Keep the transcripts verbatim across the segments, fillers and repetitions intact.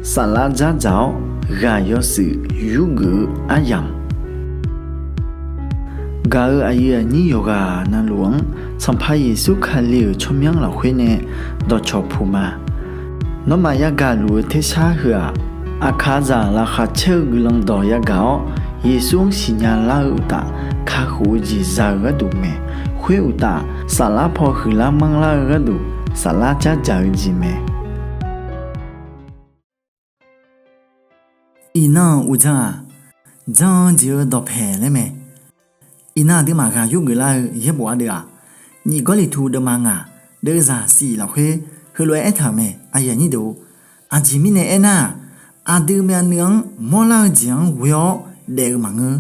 Saflar dzardzaq-awr ghaq yawshuif yurgeuf-eu aryamq, gaq-euq aqyuif aqnyir yawqghaq navluf-anr Sanqpaq Yeqsur Kali-euq tsawrmyanr lafkhoer nae dawqcawq puq ma. Nawmaf yagaq luf-eu tersar heu-aq, aqkaqzaq laqkhaq caer-eu guiqlanq dawq yagaq-awr, Yeqsur-anr siqnya lar-eu uqtaf, kakhof-eu jeq za-eu gharduq mae. Khoer uqtaf, saflar paw huiqlar manrlar-eu gharduq, saflar dzardzaq-eu jeq mae. Iqnan-euq uqdzan-aq, jan-eu jeq-eu dawqpaeq laer mae. Iqnan aqduimaf ghaq yurgeuf lar-eu yaerbof ardeuv-aq, nyiq Gawrliqtu deuvma ngaq, deuvzaq shif lafkhoer heulof-aer aertaq-euq mae. Aqjeq mirnae aernar-aq, aqdui myavnuiv-anr mawrlar-eu jeq-anr ghoe-awr daef-eu maqngeur.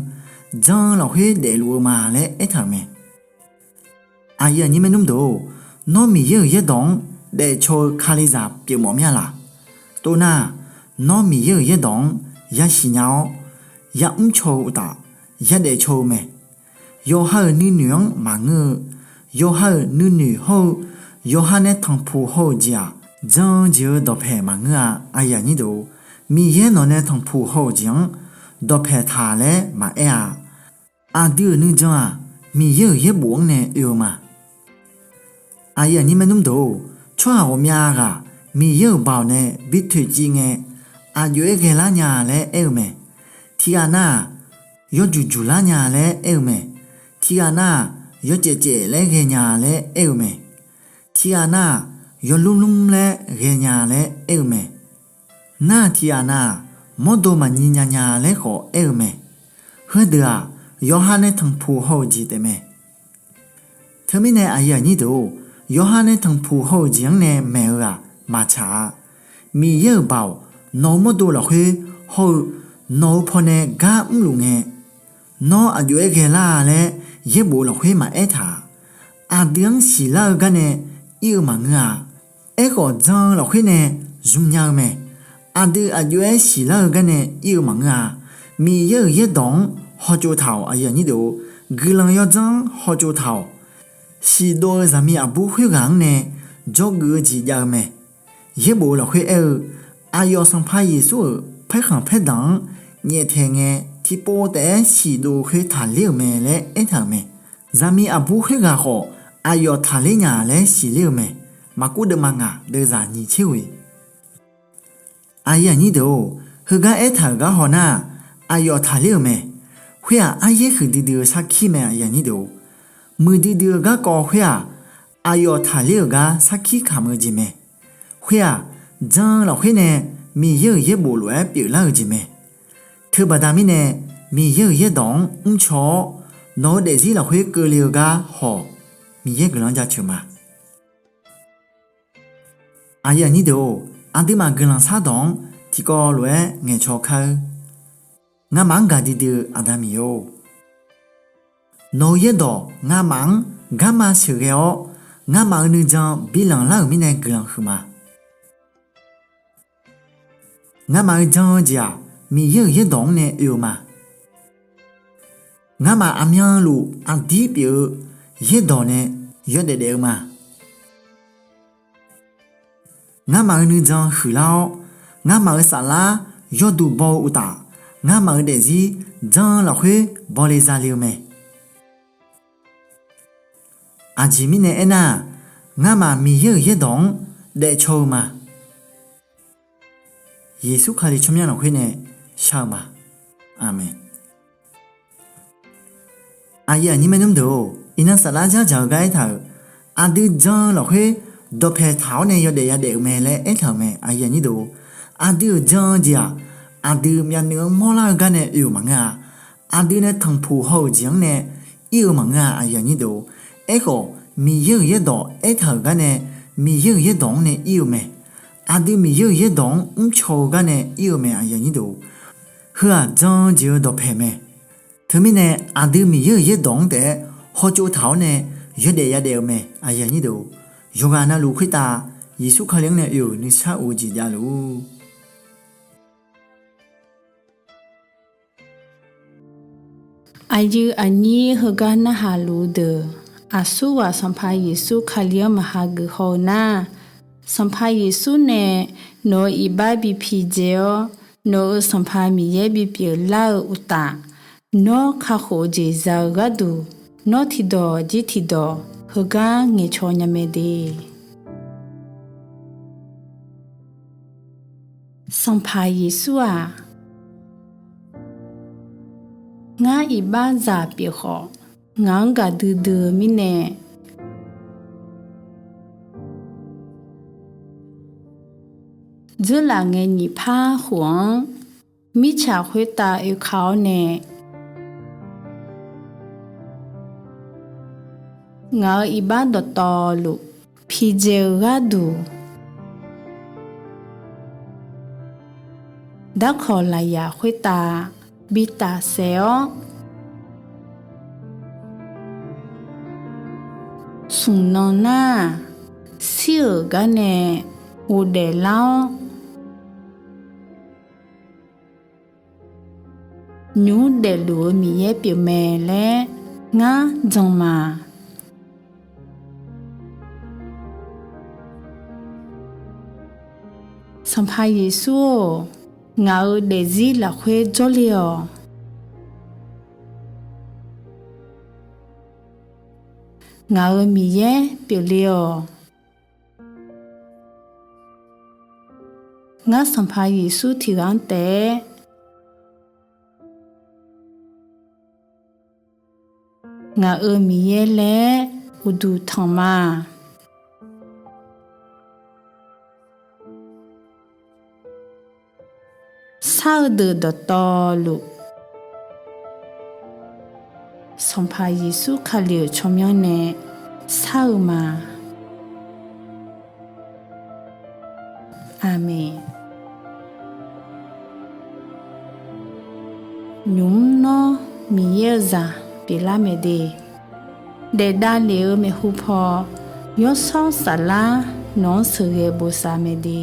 Jan-eu lafkhoer daefluf-eu ma laer aertaq-euq mae. Aqyuif aqnyir maernmr deuq-or, nawr Miqyaer-euq yaerdawq-anr daefcaw-eu Kalizaq pyeufmawf mir-a laq? Tov-nar-aq, nawr Miqyaer-euq yaerdawq-anr yasiq nya-awr, yamr caw-eu uqtaf, yadaef caw-eu mae. Yawqha-euq nuinoeq-anr maqngeur-eu, yawqha-euq nuinoeq hawr-eu, yawqha nae tanqpuq haw-euq jeq-aq, jan-eu jeq-eu dawqpaeq maqngeur-a. Miqyaer nawq nae tanqpuq haw-euq jeq-anr dawqpaeq taq laer maqaer-a. Aqdui-euq nuijan-aq, Miqyaer-euq yaerbof-anr nae oe-eu ma. Aqyuif aqnyir maernmr deuq-or, tsawrhaq ghawqmya ghaq Miqyaer-euq baoq nae bi toeqciv ngae, aqjox-aer ghaelar nya laer aer-eu mae. Tiqghaq nav-aq, yawjuq juqlar nya laer aer-eu mae. Tiqghaq nav-aq, yawcaef caef laer ghaenya laer aer-eu mae. Tiqghaq nav-aq, yawlmr lmr laer ghaenya laer aer-eu mae. Nar-aq tiqghaq nav-aq, mawrdo maqnyi nya nya laer khawf aer-eu mae. Heudeuq-aq, yawqha nae tanqpuq haw-euq jeq taefmae. Teumirnae aqyuif aqnyir deuq-or, yawqha nae tanqpuq haw-euq jeq-anr nae maeq-eu-aq maqtsaq-a. Miqyaer-euq baoq nawq-eu mawrdo lafkhoer hawr-eu nawq-eu pawnae gar mrluf ngae, nawr aqjox-aer ghaelar-a laer yaerbof lafkhoer maqaer taq-aq. Aqdui-anr siqlar-eu gar nae ir-eu maqngeur-a. Aerkhawf jan-eu lafkhoer nae zmqnya-eu mae. Aqdui aqjox-aer siqlar-eu gar nae ir-eu maqngeur-a. Miqyaer-euq yaerdawq-anr hawtsov taq-awq. Guiqlanq yawdzanr-anr hawtsov taq-awq. Siqdov-eu zaqmiq aqbur khoerghaq-anr nae dzawgeuf-eu jeq jav-eu mae. Yaerbof lafkhoer aer-eu, aqyawf Sanqpaq Yeqsur-euq paerkhanq paerdanq-anr nyaeftaeq ngae, tiqpov taef-aer siqdov-eu khoer taqler-euq mae laer aertaq-euq mae. Zaqmiq aqbur khoerghaq khawf, aqyawf taqler nya laer siqler-eu mae. Maqkuv deuvma ngaq deuvzaq nyiq tser ghoe. Aqyuif aqnyir deuq-or, heugar aertaq-euq gar hawnar-aq, aqyawf taqler-euq mae. Khoer-aq aryaer huiqdui dui-eu sarkir mae. Muiqdui dui-eu garkawv khoer-aq, aqyawf taqler-euq gar sarkir kamq-eu jeq mae. Khoer-aq, jan-eu lafkhoer nae Miqyaer-euq yaerbof lof-aer pyeuflar-eu jeq mae. Teubaqda mirnae, Miqyaer-euq yaerdawq-anr mrcaw-awr, nawq-eu daefzir lafkhoer keuvle-eu gar haw-awq. Miqyaer guiqlanq-anr jaceuq ma. Aqyuif aqnyir deuq-or, aqduimaf guiqlanq shardawq-anr tiqkawv lof-aer ngaeqcaw kar-eur. Ngamaf-anr gaqdui dui-eu Aqda Miqyaer-or, nawq-eu yaerdawq ngamaf-anr garma sheuqghae-awr, ngamaf-eu nuijan bilanq lar-euq mirnae guiqlanq huiqma. Ngamaf-eu jan-eu jeq-aq, Miqyaer-euq yaerdawq-anr nae oe-eu ma. Ngamaf aqmyanluf aqdir pyeuf-eu yaerdawq nae yawdaef daef-eu ma. Ngamaf-eu nuijan huiqlar-awr, ngamaf-eu saflar yawduq baw-eu uqtaf, ngamaf-eu daefzir jan-eu lafkhoer bawle zale-eu mae. Aqjeq mirnae aernar-aq, ngamaf Miqyaer-euq yaerdawq-anr daefcaw-eu ma. Yeqsur Kali tsawrmyanr lafkhoer nae shar-eu ma. Aqmeq. Aqyuif aqnyir maernmr deuq-or, iqnan saflar dzardzaq-eu gar aertaq-euq, aqdui jan-eu lafkhoer dawqpae taq-awr nae yawdaef yadaef-euq mae laer aertaq-euq mae. Aqdui-euq jan-eu jeq-aq, aqdui myavnuiv-anr mawrlar-eu gar nae oe-euq maqngeur-a. Aqdui nae tanqpuq haw-euq jeq-anr nae ir-eu maqngeur-a. Aerkhawf, Miqyaer-euq yaerdawq aertaq-euq gar nae, Miqyaer-euq yaerdawq-anr nae ir-eu mae. Aqdui Miqyaer-euq yaerdawq-anr mrcaw-eu gar nae ir-eu mae. Heu-aq jan-eu jeq-eu dawqpae mae. Teumirnae aqdui Miqyaer-euq yaerdawq-anr taef-aer hawtsov taq-awr nae yawdaef yadaef-eu mae. Yawqghaq navluf khoertav Yeqsur Kali-anr nae oe-euq nuisar of-eu jeq javluf-ur. Aqyuif aqnyir heugar narhaq luf-eu deuq, aqsurghaq Sanqpaq Yeqsur Kali-anr maqha geuf haw-eu nar, Sanqpaq Yeqsur nae nawq-euq iqbax bi pidzae-awr, nawq-euq Sanqpaq Miqyaer bipyeuf lar-eu uqtaf, nawr kakhof-eu jeq za-eu gharduq, nawr tiqdawq jir tiqdawq heugar ngaeqcaw nya mae de. Sanqpaq Yeqsur-aq, ngar iqbaxzaq pyeuf khawf, ngaq-anr gaqdui dui-eu mirnae, dzeurlaf ngae nyiq par khof-anr mirtsaq khoertav oeka-awr nae, ngaq-euq iqbax dawqtawvluf pidzae-eu gharduq, darkawq lafyaq khoertav bi tafsaef-awr, smq nan nar-aq, shir-euq gar nae ghofdaef lar-awr, nymq mr daefluf-eu Miqyaer pyeuf mae laer ngar jan ma. Sanqpaq Yeqsur-or, ngaq-euq daefzir lafkhoer jawrle-awq. Ngaq-euq Miqyaer pyeufle-awq. Ngar Sanqpaq Yeqsur tiqghaq-anr taef-aer ngaq-euq Miqyaer laer uqduq tanq ma. Shar-eu deuq dawqtawvluf, Sanqpaq Yeqsur Kali-euq tsawrmyanr nae shar-eu ma. Aqmeq. Nymq mr nawr Miqyaer-eu zaq pyeuflar mae de. Daef davlef-eu maeqhu paw, Yawshawr Saflar nawq-anr sheuqghae bosav mae de.